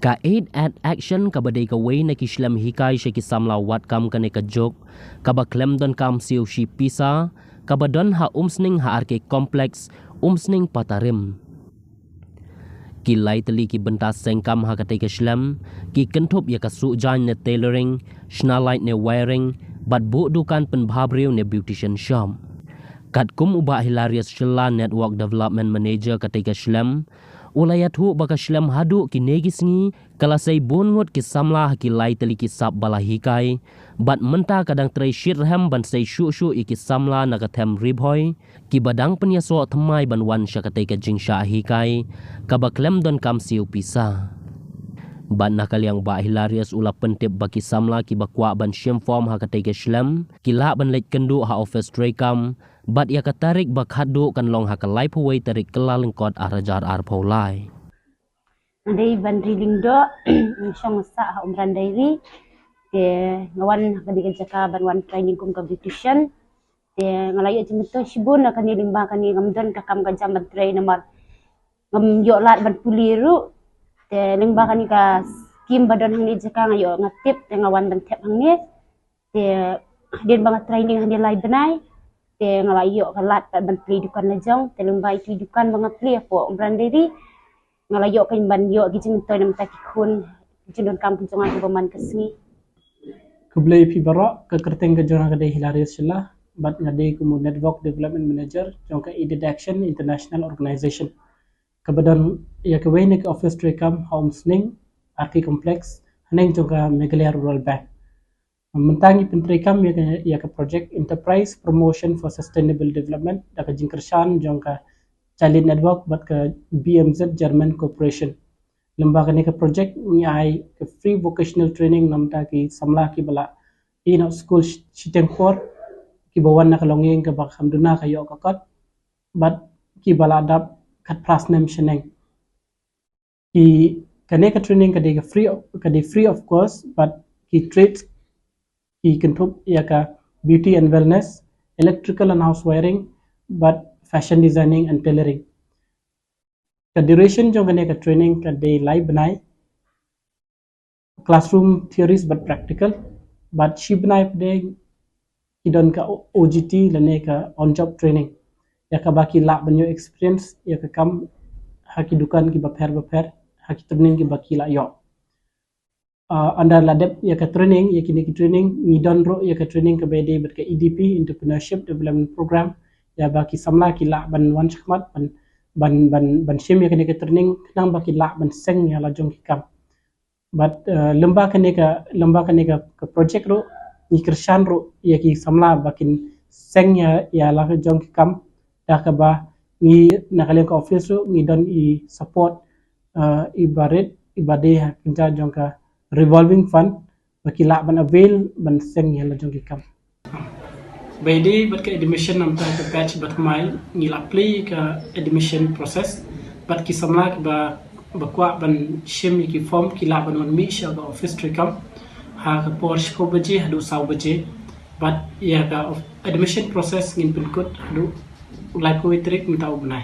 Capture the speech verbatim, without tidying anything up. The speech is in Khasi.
Ka Aid at Action kaba dei kawei na ki shlem hikai sha ki samla wad kam kane ka juk, kaba khlem donkam siew shi pisa, kaba don ha Umsning ha R K Complex, Umsning Patarim. Ki lai tylli ki bynta seng kam ha katei ka shlem ki kynthup ïa ka suh jaiñ ne tailoring, shna light ne wiring, bad buh dukan pynbha briew ne beautician shop. Katkum u Bah Hilarius Shylla, Network Development Manager katei ka shlem, u la ïathuh ba ka shlem haduh kine ki sngi ka la sei bun ngut ki samla ha ki lai tylli ki sap ba la hikai, bad mynta ka dang trei shitrhem ban sei shuh shuh ïa ki samla na ka them Ri Bhoi, kiba dang pynïasoh thymmai ban wan sha katei ka jingshah hikai, kaba khlem donkam siew pisa. Bad na ka liang Bah Hilarius u la pyntip ba ki samla kiba kwah ban shim form ha katei ka shlem, ki lah ban leit kynduh ha office treikam, bad ïa ka tarik ba khatduh kan long ha ka laiphew wei tarik Kyllalyngkot ar hajar arphew lai. Nga dei Banri Lyngdoh, nga shong sah ha Umran Dairy. Te nga wan ha kane ka jaka ban wan training kum ka beautician. Te nga la ïoh jingmyntoi shibun na kane lyngba kane ngam don ka kam ka jam ban trei namar ngam ïoh lad ban pule ruh. Te lyngba kane ka skim ba don hangne jaka nga ïoh nga tip te nga wan ban thep hangne. Te hadien ba nga training hangne lai bnai, te nga la ïoh ka lad pat ban plie dukan la jong. Te lyngba itu i dukan ba nga plie hapoh Umran Dairy, nga la ïoh kan ban ïoh ki jingmyntoi na bynta ki khun, ki jingdonkam ki jong nga kiba man ka sngi. Khublei phi baroh, ka kyrteng ka jong nga ka dei Hilarius Shylla, bad nga dei kum u Network Development Manager jong ka Aid at Action International Organization, kaba don ïa kawei na ki office treikam ha Umsning, R K Complex, haneng jong ka Meghalaya Rural Bank. Mynta ngi pyntreikam ïa ka, ïa ka project Enterprise Promotion for Sustainable Development da ka jingkyrshan jong ka Child Aid Network bad ka B M Z German Corporation. Lyngba kane ka project ngi ai ka free vocational training na bynta ki samla kiba la ïeh noh skul shi-, shiteng por, kiba wan na ka longïing kaba kham duna ka ïoh ka kot, bad kiba la dap khatphra snem shaneng. Ki, kane ka training ka dei ka free, ka dei free of cost, bad ki trades ki kynthup ïa ka beauty and wellness, electrical and house wiring, bad fashion designing and tailoring. Ka duration jong kane ka training ka dei lai bnai, classroom theories bad practical, bad shi bnai pat de ki don ka O G T lane ka on job training, ïa kaba ki lah ban ïoh experience ïa ka kam ha ki dukan kiba pher bapher, ha ki training kiba ki lah ïoh. Ah, ynda la dep ïa ka training, ïa kine ki training, ngi don ruh ïa ka training kaba ïadei bad ka E D P, Entrepreneurship Development Program, ïa ba ki samla ki lah ban wan shakhmat ban, ban, ban, ban shim ïa kane ka training khnang ba ki lah ban seng ïa la jong ki kam. Bad, eh, lyngba kane ka, lyngba kane ka, ka project ruh, ngi kyrshan ruh ïa ki samla ba kin seng ïa, ïa la jong ki kam, da kaba ngi na ka liang ka office ruh ngi don i support, eh, iba rit, iba dei ha kynja jong ka revolving fund, ba ki lah ban avail ban seng ïa la jong ki kam. Ba ïadei bad ka admission na bynta ka batch ba thymmai, ngi la plie ka admission process, bad ki samla kiba, ba kwah ban shim ïa ki form ki lah ban wan mih sha ka office treikam ha ka por shiphew baje haduh saw baje, bad ïa ka of-, admission process ngin pynkut haduh u laiphew tarik mynta u bnai.